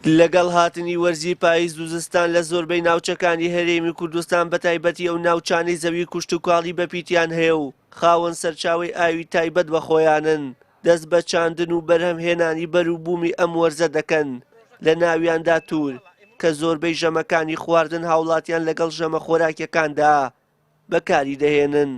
لەگەڵ هاتنی وەرزی پاییز و زستان لە زۆربەی ناوچەکانی هەرێمی کوردستان بەتایبەتی ئەو ناوچانەی زەوی کشتوکاڵی بەپیتیان هەیە و خاوەن سەرچاوەی ئاوی تایبەت بە خۆیانن دەست بە چاندن و بەرهەمهێنانی بەروبوومی ئەم وەرزە دەکەن لە ناویاندا توور کە زۆربەی ژەمەکانی خواردن هاوڵاتیان لەگەڵ ژەمە خۆراکیەکاندا بەکاری دەهێنن.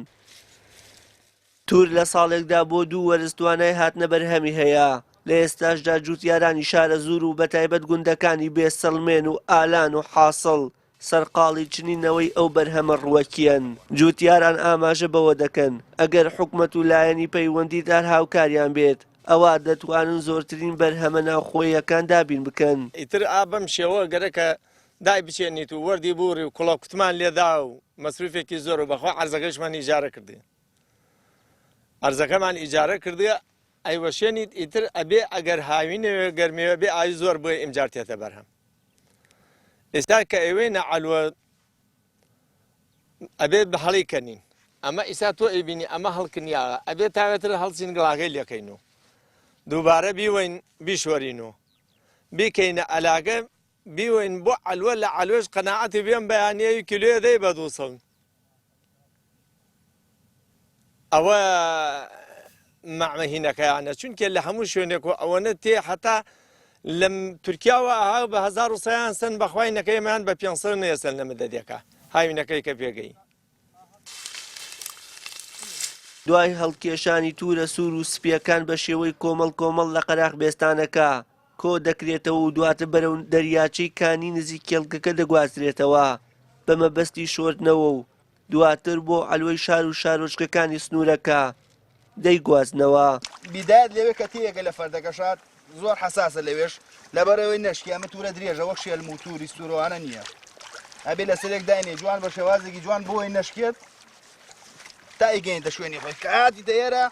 تور لە ساڵێکدا بۆ دوو وەرز توانای هاتنە بەرهەمی هەیە، لە ئێستاشدا جوتیارانی شارەزوور و بەتایبەت گوندەکانی بێسەڵمێن و ئالان و حاسڵ سەرقاڵی چنینەوەی ئەو بەرهەمە ڕووەکییەن. جوتیاران ئاماژە بەوە دەکەن، ئەگەر حکومەت و لایەنی پەیوەندیدار هاوکاریان بێت، ئەوا دەتوانن زۆرترین بەرهەمە ناوخۆییەکان دابین بکەن. ئیتر ئا بەم شێوە گەرەکە دای بچێنیت و وەردی بوڕی و کوڵەکوتمان لێدا و مەسروفێکی زۆر و بەخوا عەرزەکەشمان ئیجارە کردی عەرزەکەمان ئیجارە کردیە ئەیوەشێنیت ئیتر ئەبێ ئەگەر هاوینەوێ گەرمێوە بێ ئاوی زۆر بۆیە ئیمجار تێتە بەرهەم ئێستا کە ئەوێنە عەلوە ئەبێ بە هەڵی کەنین ئەمە ئیسا تۆ ئەیبینی ئەمە هەڵکنیا ئەبێ تاوێتر هەڵچین گڵاگەی لەکەین و دووبارە بیوەین بیشۆرین و بیکەینە ئەلاگە بیوەین بۆ عەلوە لە عەلوەش قەناعەتی بێم بەیانیەوی کیلۆیە دەی بە دووسەد ئەوە مەعمەهینەکەیانە چونکە لە هەموو شوێنێک و ئەوەنە تێ حتا لە تورکیاوە ئاها بە 1900 سن بەخوای نەکەیمان بە 500 نێسن لە مدەدێکە هاوینەکەی کە پێگەی. دوای هەڵکێشانی توورە سوور و سپییەکان بە شێوەی کۆمەڵ کۆمەڵ لە قەراخ بێستانەکە کۆ دەکرێتەوە و دواتر بەرەو دەریاچەی کانی نزیک کێڵگەکە دەگوازرێتەوە بە مەبەستی شۆردنەوە و دواتر بۆ عەلوەی شار و شارۆچکەکانی سنوورەکە دەیگوازنەوە. بیدایەت لەوێ کە تێیەگە لە فەردەکەشات زۆر حەساسە لەوێش لەبەرئەوەی نەشکی ئەمە تورە درێژە وەک شێلم و توری سوورەوانە نییە ئەبێ لەسەرێک داینێ جوان بە شێوازێکی جوان بۆی نەشکێت تا ئیگەینتە شوێنی خۆی کە هاتیتە ئێرە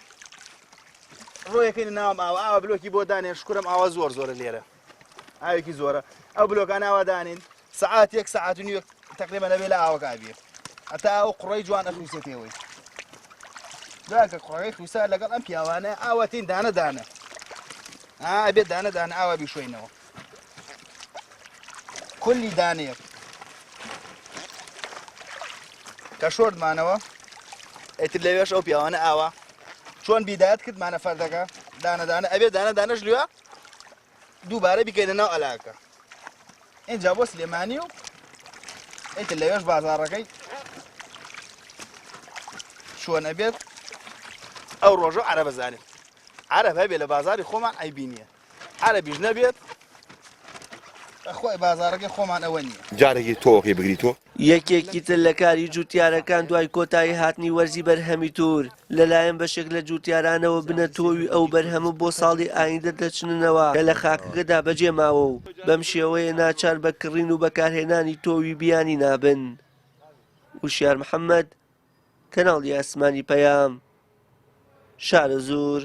ڕۆیەکەی ناوم ئاوە ئاوە بلۆکی بۆ دانێ شکرم ئاوە زۆر زۆرە لێرە ئاوێکی زۆرە ئەو بلۆکان ئاوا دانین سەعات یەک سەعات و نیوێک تەقریبا ئەبێ لە ئاوەکە بێ هەتا ئەو قوڕەی جوان ئەخویسێتەوەی دوای کە قوڕەکەی خویسا لەگەڵ ئەم پیاوانە ئاوا تین دانە دانە ئەبێ دانە دانە ئاوا بیشۆینەوە کولی دانەیەک کە شۆردمانەوە ئیتر لەوێش ئەو پیاوانە ئاوا چۆن بیدایەت کردمانە فەردەکە دانە دانە ئەبێ دانە دانەش لوێ دووبارە بیکەینە ناو ئەلاکە ئینجا بۆ سلێمانی و ئیتر لەوێش بازاڕەکەی چۆن ئەبێت ئەو ڕۆژە عەرەبە زانێت عەرەب هەبێ لە بازاری خۆمان عەیبی نییە عەرەبیش نەبێت خۆی بازارەکەی خۆمان ئەوە نییە جارێکی تۆخی بگری تۆ یەکێکی تر لە کاری جووتیارەکان دوای کۆتایی هاتنی وەرزی بەرهەمی توور، لەلایەن بەشێک لە جووتیارانەوە بنە تۆوی ئەو بەرهەمە بۆ ساڵی ئایندە دەچننەوە کە لە خاکەکەدا بەجێ ماوە و بەم شێوەیە ناچار بە کڕین و بەکارهێنانی تۆوی بیانی نابن. وشیار محەمەد، کەناڵی ئاسمانی پەیام، شارەزوور.